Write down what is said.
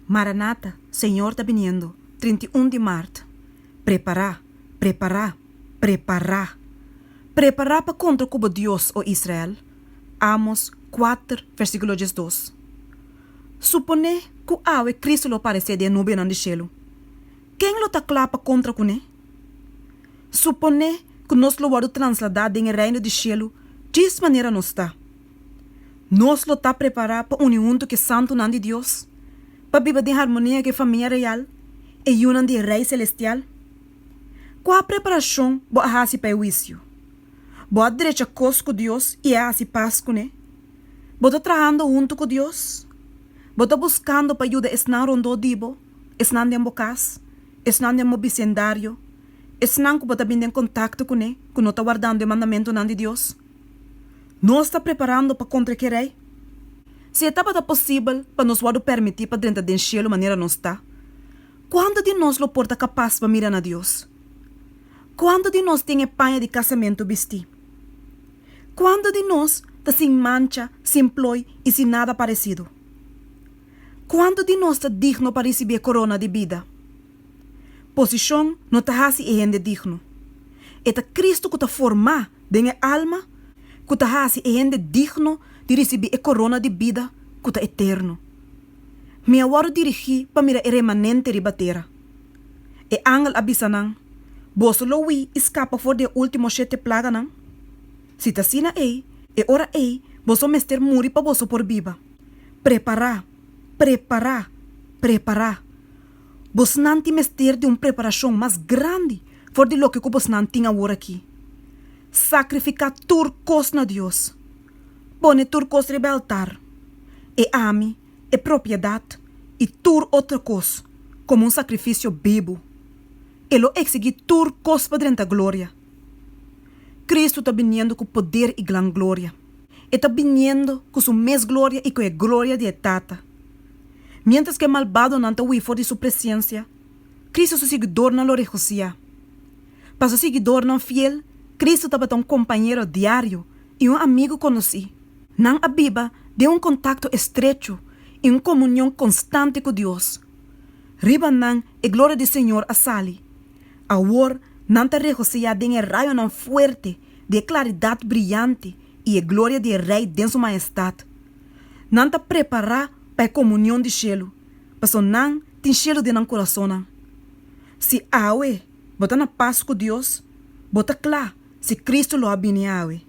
Maranata, Señor ta biniendo, 31 di mart. Prepará, prepará, prepará! Prepará pa kontra ku bo Dios, o Israel. Amos 4, versíkulo 12. Suponé ku awe Kristu lo paresé den e nubianan di shelu. Ken lo ta kla pa kontra kuné? Suponé ku nos lo wòrdu transladá den e Reino di shelu djis manera nos ta. Nos lo ta prepará pa uni huntu ku e santunan di Dios, pa biba den harmonia ku e famia real, e yunan di e Rei selestial? Kua preparashon bo a hasi pa e huisio? Bo a drecha kos ku Dios i a hasi pas kuné? Bo ta trahando huntu ku Dios? Bo ta buskando pa yuda esnan rondó di bo, esnan den bo kas, esnan den bo bisendario, esnan ku bo ta bin den kontakto kuné ku no ta wardando e mandamentunan di Dios? Nos ta preparando pa kontra ki rei? Si e tabata posibel pa nos wòrdu permití pa drenta den shelu manera nos ta, kuantu di nos lo por ta kapas pa mira na Dios? Kuantu di nos tin e paña di kasamentu bistí? Kuantu di nos ta sin mancha, sin ploi i sin nada paresido? Kuantu di nos ta digno pa risibí e korona di bida? Posishon no ta hasi e hende digno. E ta Kristu ku ta formá den e alma ku ta hasi e hende digno di risibí e korona di bida ku ta eterno. Mi a wòrdu dirigí pa mira e remanente riba tera. E angel a bisa nan, Boso lo hui i skapa for di e último shete plaganan? Si ta asina ei, e ora ei boso mester muri pa boso por biba. Prepará! Prepará! Prepará! Bosnan tin mester di un preparashon mas grandi for di loke ku bosnan tin awor aki. Sakrifiká tur kos na Dios. Pone tur kos riba e altar, e ami, e propiedat i tur otro kos, komo un sakrifisio bibu. E lo eksigí tur kos pa drenta gloria. Kristu ta biniendo ku poder i gran gloria. E ta biniendo ku su mes gloria i ku e gloria di e Tata. Miéntras ku e malbadonan ta hui for di su presensia, Kristu su siguidornan lo regosiá. Pa su siguidornan fiel, Kristu tabata un kompañero diario i un amigu konosí. Nan a biba den un kontakto estrecho i un komunion konstante ku Dios. Riba nan e gloria di Señor a sali. Awor nan ta regosiá den e rayonan fuerte di e klaridat briante i e gloria di e Rei den su mahestat. Nan ta prepará pa e komunion di shelu, pasobra nan tin shelu den nan kurasonnan. Si awe bo ta na pas ku Dios, bo ta kla si Kristu lo a bini awe.